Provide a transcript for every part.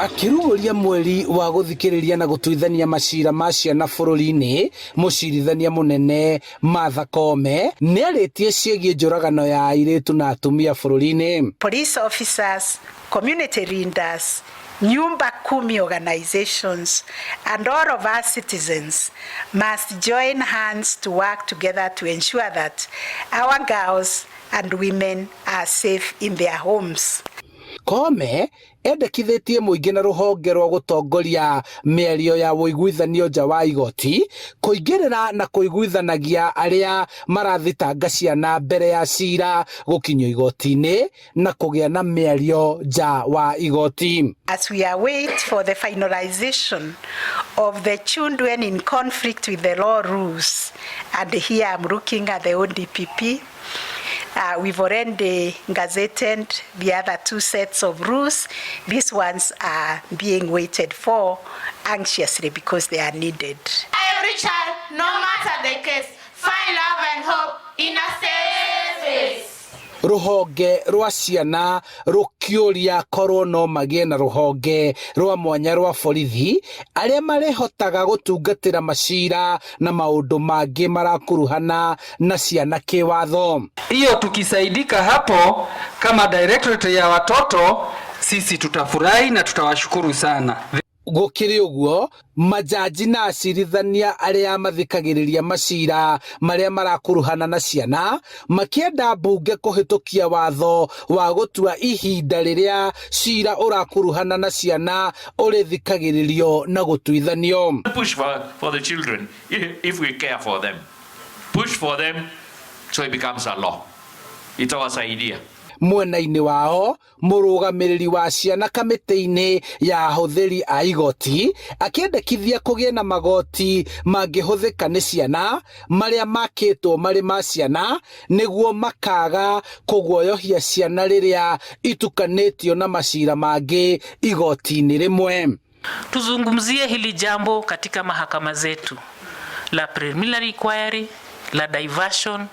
Akĩrugũria mweri wa gũthikĩrĩria na gũtuithania macira ma ciana bũrũri-inĩ, mũcirithania mũnene Martha Koome nĩarĩtie ciĩgiĩ njũragano ya airĩtu na atumia bũrũri-inĩ. Police officers, community leaders, Nyumba Kumi organizations, and all of us citizens must join hands to work together to ensure that our girls and women are safe in their homes. Koome endekithĩtie mũingĩ na rũhonge rwa gũtongoria mĩario ya ũiguithanio nja wa igoti kũingĩrĩra na kũiguithanagia arĩa marathitanga ciana mbere ya cira gũkinyio igoti-inĩ na kũgĩa na mĩario nja wa igoti. As we await for the finalization of the children in conflict with the law rules, and here I'm looking at the ODPP, we've already gazetted the other two sets of rules. These ones are being waited for anxiously because they are needed. Every child, no matter the case, find love and hope in a safe space. Rũhonge rwa ciana rũkĩũria korwo no magĩe na rũhonge rwa mwanya rwa borithi arĩa marĩhotaga gũtungatĩra macira na maũndũ mangĩ marakuruhana na ciana kĩwatho. Hiyo tukisaidika hapo kama directorate ya watoto, sisi tutafurahi na tutawashukuru sana. Gũkĩrĩ ũguo, majaji na acirithania arĩa mathikagĩrĩria macira marĩa marakuruhana na ciana makĩenda mbunge kũhĩtũkia watho wa gũtua ihinda rĩrĩa cira ũrakuruhana na ciana ũrĩthikagĩrĩrio na gũtuithanio. Push for the children if we care for them. Push for them so it becomes a law. Itawasaidia. Mwena-inĩ wao, mũrũgamĩrĩri wa ciana kamĩtĩ-inĩ ya ahũthĩri a igoti akĩendekithia kũgĩe na magoti mangĩhũthĩka nĩ ciana marĩa makĩtwo marĩ ma ciana nĩguo makaga kũguoyohia ciana rĩrĩa itukanĩtio na macira mangĩ igoti-inĩ rĩmwe. Tuzungumzie hili jambo katika mahakama zetu la preliminary inquiry, la diversion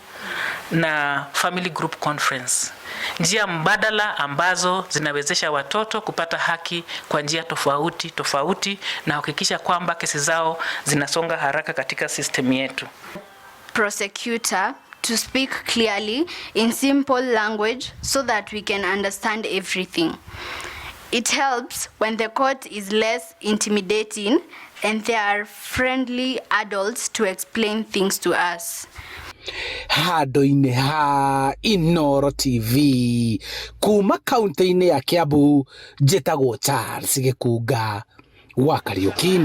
na family group conference, njia mbadala ambazo zinawezesha watoto kupata haki kwa njia tofauti tofauti na kuhakikisha kwamba kesi zao zinasonga haraka katika system yetu. Prosecutor to speak clearly in simple language so that we can understand everything. It helps when the court is less intimidating and there are friendly adults to explain things to us. Handũ-inĩ ha Inooro TV kuma kaunti-inĩ ya Kiambu, njĩtagwo Charles Gĩkunga wa Kariũki.